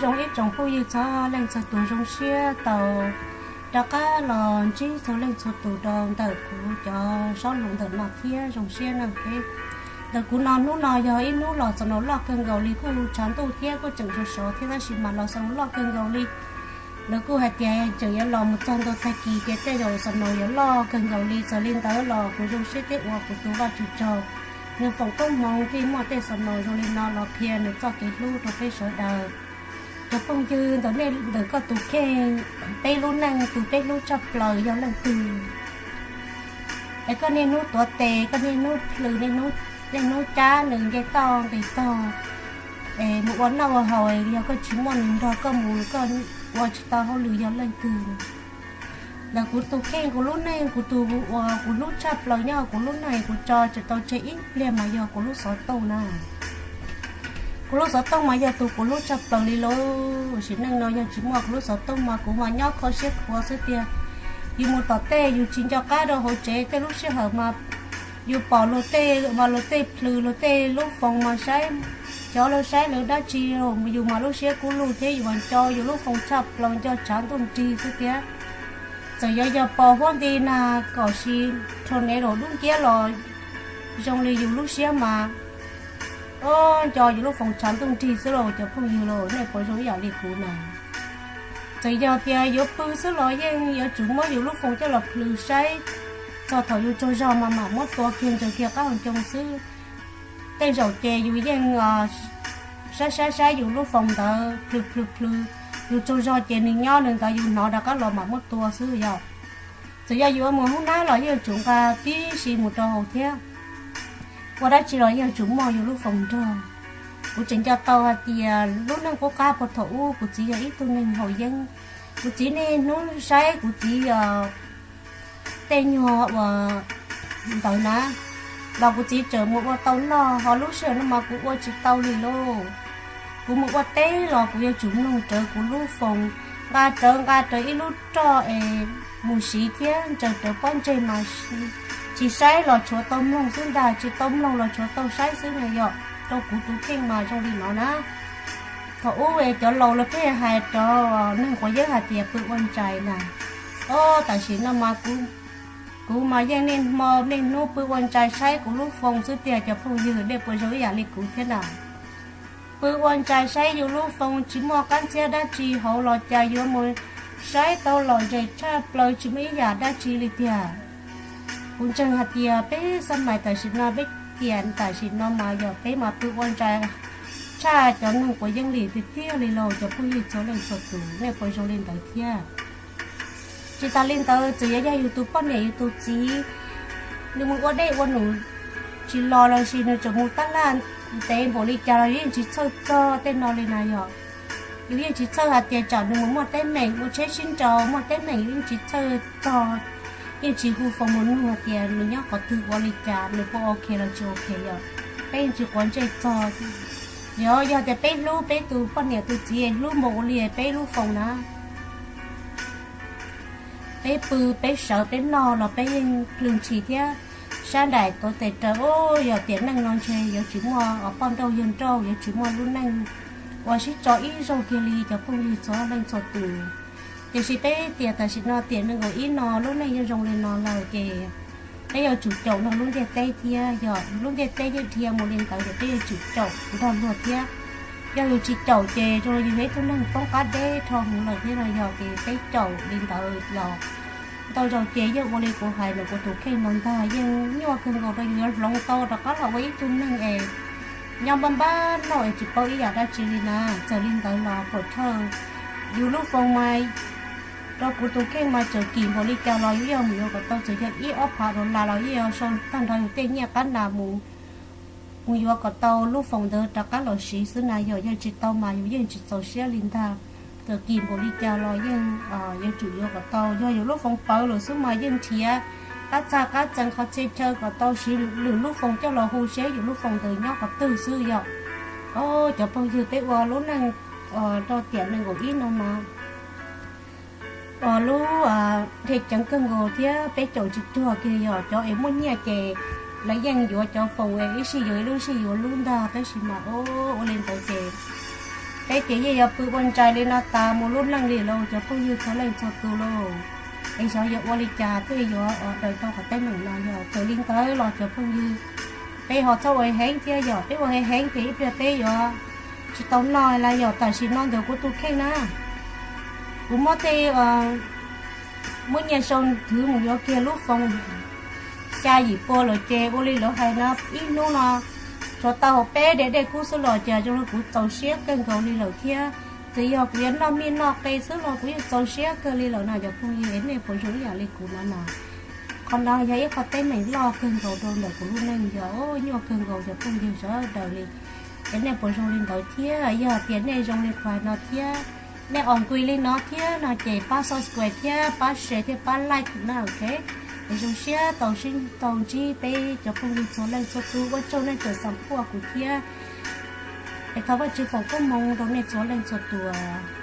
Zoo ib tsoom phooj ywg txhua leej txhua tus, zoo siab tau rov qab los ntsib txhua leej txhua tus rau ntawm kuv cov zaub lus ntawm no thiab. Zoo siab na, ntawm kuv no hnub no yog ib hnub los snow loj kawg nkaus li, kuj tshav ntuj thiab kuj tseem sov sov thiab, tab sis mas los snow loj kawg nkaus li. Lawv kuj hais tias tseem yuav los mus txog ntua tag kis ces tej zaum snow yuav loj kawg nkaus li. Txawm li ntawd los kuv zoo siab thiab ua kuv tus Vajtswv tsaug, nws foom koob hmoov thiaj muaj tej snow zoo li no los qhia nws txoj kev hlub rau peb sawv daws. Cov phooj ywg, ntawm nej, ntawm koj tus kheej, peb lub neej tus peb hlub tshaj plaws yog leej twg? Es koj niaj hnub tuav tes, koj niaj hnub plhws, niaj hnub cab nws nce toj nqis tog, es mus ua noj ua haus, yog koj tsis muaj nws nrog koj mus koj ua tsis tau hauj lwm yog leej twg? Ntawm kuv tus kheej, kuv lub neej, kuv tus uas kuv hlub tshaj plaws nyob kuv lub neej, kuv tso tsis tau tseg ib pliag mas yog kuv lub xov tooj na. Kuv lub xov tooj mas yog tus kuv hlub tshaj plaws li lauj. Sim neej no yog tsis muaj kuv lub xov tooj mas kuv mas nyob kho siab khuav xwb tiag. Yus mus tom tej yus tsis nco qab rau hauv tsev, tej lub sij hawm mas yus pom luag tej, mas luag tej plhws luag tej lub foos mas saib, cov luag saib lawv dab tsi, yus mas lub siab kub lug thiab yus mas nco yus lub foos tshaj plaws, nco tshav ntuj nrig xwb tiag. Txawm yuav yog pos huab nti nag kom si rho nev laus dub nciab los zoo li yus lub siab mas, o, nco yus lub foos tshav ntuj nrig xwb lauj. Cov phooj ywg lauj, nej puas zoo ib yam li kuv na? Txawm yog tias yuav pw xwb los yeej yuav tsum muab yus lub foos coj los plhws saib, txog thaum yus tsaug zog mas mam muab tua kiag ntsaws kiag qab hau ncoo xwb. Tej zaum ces yus yeej saib saib saib yus lub foos ntawd plhws plhws plhws, yus tsaug zog ces nws nyob nws ntawd, yus hnov rov qab los mam muab tua xwb yom. Txawm yog yus ua mus hoob nab los yeej yuav tsum nqa tib si mus rau hauv thiab. Ua dab tsi los yeej yuav tsum muaj yus lub foos nrog. Kuv tseem nco tau hais tias lub neej qub qab puag thaum ub kuv txiv yog ib tug neeg haus yeeb. Kuv txiv niaj hnub saib kuv txiv tej nyuag uas ntawd na, los kuv txiv tseem mus ua tau noj, ho lub sij hawm no mas kuv ua tsis tau li lauj. Kuv mus ua teb los kuv yuav tsum mloog rawv kuv lub foos, nqa rawv nqa rawv ib lub roj es mus siv thiab ntsaws rawv pob ntseg mas tsis saib los tshuav tau mloog xwb ntag, tsis tau mloog los tshuav tau saib xwb na yom. Rau kuv tus kheej mas zoo li no na. Thaum ub es cov laus lawv pheej hais rau neeg quav yeeb hais tias pw ua ntsais na. O, tam sim no mas kuv mas yeej niaj hmo niaj hnub pw ua ntsais saib kuv lub foos xwb tiag. Cov phooj ywg, nej puas zoo ib yam li kuv thiab na? Pw ua ntsais saib yus lub foos tsis muaj qab ntxhiab dab tsi hauv los cas yuav mus saib tau lom zem tshaj plaws, tsis muaj ib yam dab tsi li tiag. Kuv ntseeg hais tias peb xab mais tam sim no, peb tiam tam sim no mas yog peb mas pw ua ntsais tshaj cov neeg quav yeeb li tiag tiag li lauj. Cov phooj ywg txhua leej txhua tus, nej puas zoo li ntawd thiab? Tsis tas li ntawd, txawm yuav yog yus tus poj niam yus tus txiv, nws mus ua dej ua num tsis los los sis nws tseem mus tab laj ntev npaum li cas los yus yeej tsis txhawj txog tej no li na yom. Yus yeej tsis txhawj hais tias tsam nws mus muaj teeb meem, mus tsheb sib nraus muaj teeb meem, yus yeej tsis txhawj txog, yeej tsis hu foos mus nug hais tias nws nyob qhov twg, ua li cas, nws puas ok los tsis ok yom. Peb yeej tsis quav ntsej txog. Yog, yog tias peb hlub peb tus poj niam tus txiv, hlub npaum li peb lub foos na, peb pw, peb sawv, peb noj los peb yeej plhws ntshis thiab sab nraim tuav tes raws. Yog tiam neej no ntshe yuav tsis muaj poj nrauj yawg nrauj, yuav tsis muaj lub neej uas sib tso ib zaug kiag li cov phooj ywg txhua leej txhua tus. Tiam sis peb tiam tam sim no tiam nees nkaum ib no lub neej yeej zoo li no lawm ces peb yuav tsum caum nrog lub ntiaj teb thiab. Yog lub ntiaj teb yeej dhia mus li ntawd ces peb yuav tsum caum nrog luag thiab. Yog yus tsis caum ces zoo li yus yog ib tug neeg poob qab deb dhau hwv lawm thiab no. Yog ces peb caum li ntawd los ntau zaus ces yeej ua li kuv hais ntawm kuv tus kheej no ntag, yeej nyuaj kawg nkaus rau yus yuav hloov tau rov qab los ua ib tug neeg es nyob npab npab noj es tsis paub ib yam dab tsi li na. Txawm li ntawd los puas thawj yus lub foos mas rau kuv tus kheej mas txawm kim npaum li cas los yus yeej mus yuav kom tau, txawm yog ib ob phav dollar los yeej yuav sau tag nrho yus tej nyiaj qab nas mus, mus yuav kom tau lub foos ntawd rov qab los siv xwb na. Yog yeej tsis tau mas yus yeej tsis txaus siab li ntag. Txawm kim npaum li cas los yeej yuav tsum yuav kom tau. Yog yus lub foos pawv lawm xwb mas yeej nrhiav qab txag qab txees qhov txhia chaw kom tau siv lwm lub foos coj los hu seb yus lub foos ntawd nyob qhov twg xwb yom. Cov phooj ywg, peb ua lub neej rau tiam nees nkaum ib no mas lub dhia ceev kawg nkaus thiab peb caum tsis cuag kiag. Yog cov es muaj nyiaj ces lawv yeej yuav cov foos es ib sij yuav ib lub, ib sij yuav lub ntag, tab sis mas ua li ntawd ces Peb ces yeej yuav pw ua ntsais li no tas mus lub neej li lauj cov phooj ywg txhua leej txhua tus lauj. Es xyov yuav ua li cas thiaj yuav daws tau qhov teeb meem no. Yog txawm li ntawd los cov phooj ywg, peb ho txhob ua heev thiab, yog peb ua heev heev ces ib pliag peb yuav tsis tau noj li. Yog tam sim no ntawm kuv tus kheej na, kuv muab tej muab nyiaj sau thwv mus yuav kiag lub foos xya yim pua lawm ces ua li lawv hais no ib hnub no tshuav tau hauv peb daim dej kub xwb los cas zoo li kuv txaus siab kawg nkaus li lawm thiab. Txawm yog kuv yuav noj mij noj qe xwb los kuv yeej txaus siab kawg li lawm no cov phooj ywg. Es nej puas zoo ib yam li kuv no na? Qhov no yog ib qho teeb meem loj kawg nkaus rau ntawm kuv lub neej, yog nyuaj kawg nkaus cov phooj ywg sawv daws li. Es nej puas zoo li ntawd thiab? Yog tias nej zoo li qhov no thiab, nej ua nqi li no thiab no ces pab subscribe thiab pab share thiab pab like na, ok? Es zoo siab tau sib tau ntsib peb cov phooj ywg txhua leej txhua tus, ua tsaug nej tseem xav pab kuv thiab. Es thov Vajtswv foom koob hmoov rau nej txhua leej txhua tus.